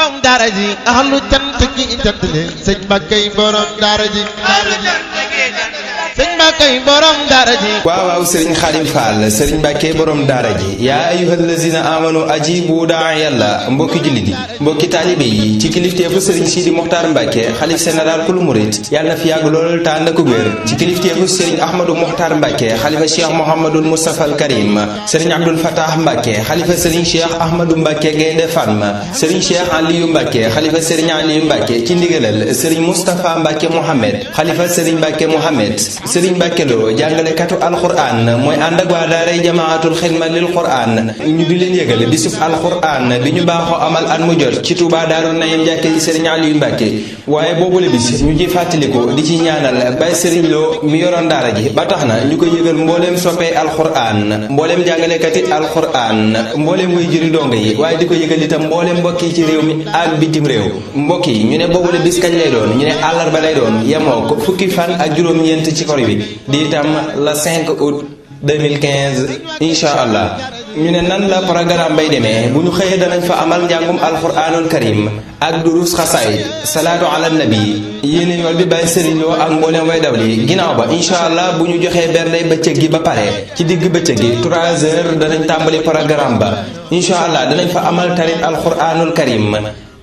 borom daara ji ahlu cant gi cant leen sëñ Mbàkke borom daara ji sëñ Mbàkke borom daara ji waaw Serigne Khadim Fall Serigne Mbàkke borom daara ji yaa ayyuhal lazina amanu ajibu daa yàlla mbokki jullit yi mbokki taalibe yi ci kilifteefu Serigne Sidi Mokhtar Mbàkke xalif général kulu murit yàlla na fi yàgg lool te ànd ak wér ci kilifteefu Serigne Ahmadou Mokhtar Mbàkke xalifa Cheikh Mouhamadoul Moustapha al Karim Serigne Abdoul Fatah Mbàkke xalifa Serigne Cheikh Ahmadou Mbàkke Gaynde Fatma Serigne Cheikh Aliou Mbàkke xalifa Serigne Aliou Mbàkke ci ndigalal Serigne Moustapha Mbàkke Mohamed xalifa Serigne Mbàkke Mohamed Serigne Mbàkke Lo jàngalekatu alquran mooy ànd ak waa daaray jamaatul xidma lil quran ñu di leen yëgal bisub alquran bi ñu baaxoo amal at mu jot ci Touba Daaru Nayim jàkke ci Serigne Aliou Mbàkke waaye boobule bis ñu ci fàttaliku di ci ñaanal Baye Serigne Lo mi yoroon daara ji ba tax na ñu ko yëgal mbooleem soppee alquran mbooleem jàngalekati alquran mbooleem way jëri donga yi waaye di ko yëgal itam mbooleem mbokk yi ci réew mi ak bitim réew mbokk yi ñu ne boobule bis kañ lay doon ñu ne àllarba lay doon yemoo ko fukki fan ak juróom-ñeent ci kor bi di itam la 5 août 2015 incha allah ñu ne nan la programme bay demee bu ñu xëyee danañ fa amal njàngum alquranul karim ak durus xasaayid salaatu ala nabi yéene yool bi bàyyi Serigne Lo ak mboolem way dawli ginnaaw ba incha allah bu ñu joxee bernday bëccëg gi ba pare ci digg bëccëg gi 3 heures danañ tàmbali programme ba incha allah danañ fa amal tarib alquranul karim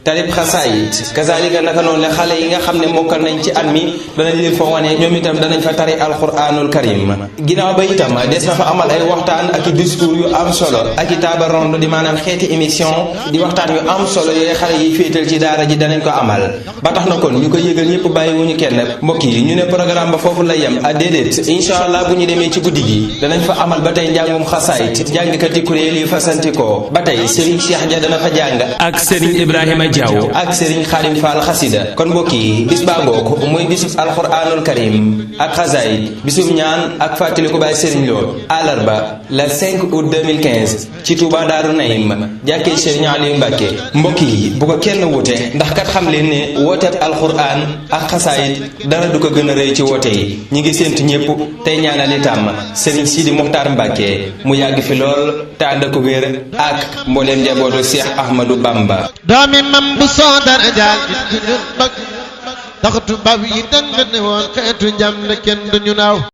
tarib xasaayit kazalika naka noonu la xale yi nga xam ne mokkal nañ ci at mi danañ leen fa wane ñoom itam danañ fa tari alquranul karim ginnaaw ba itam des na fa amal ay waxtaan ak i discours yu am solo ak i table ronde di maanaam xeeti émission di waxtaan yu am solo yooyu xale yi féetal ci daara ji danañ ko amal ba tax na kon ñu ko yëgal ñëpp bàyyiwuñu kenn mbokk yi ñu ne programme ba foofu la yem a déedéet incha allah bu ñu demee ci guddi gi danañ fa amal ba tey njàngum xasaayit jàngkati kuréel yi fasantikoo ba tey Serigne Cheikh Dia dana fa jàng ak Serigne Ibrahima Diaw ak Serigne Khadim Fall xasida kon mbokk yi bis baa ngoog muy bisub alquranul karim ak xasaayid bisub ñaan ak fàttaliku Baye Serigne Lo àllarba la 5 août 2015 ci Touba Daaru Nayim jàkkee Serigne Aliou Mbàkke mbokk yi bu ko kenn wute ndax kat xam leen ne wooteeb alquran ak xasaayid dara du ko gën a rëy ci woote yi ñi ngi séentu ñëpp tey ñaanal itam Serigne Sidi Mokhtar Mbàkke mu yàgg fi lool te ànd ak wér ak mbooleem njabootu Cheikh Ahmadou Bamba doomi mam bu soo dara jaal it ñu bëgg ndax tubaab yi danga ne woon xeetu njàm ne kenn duñu naaw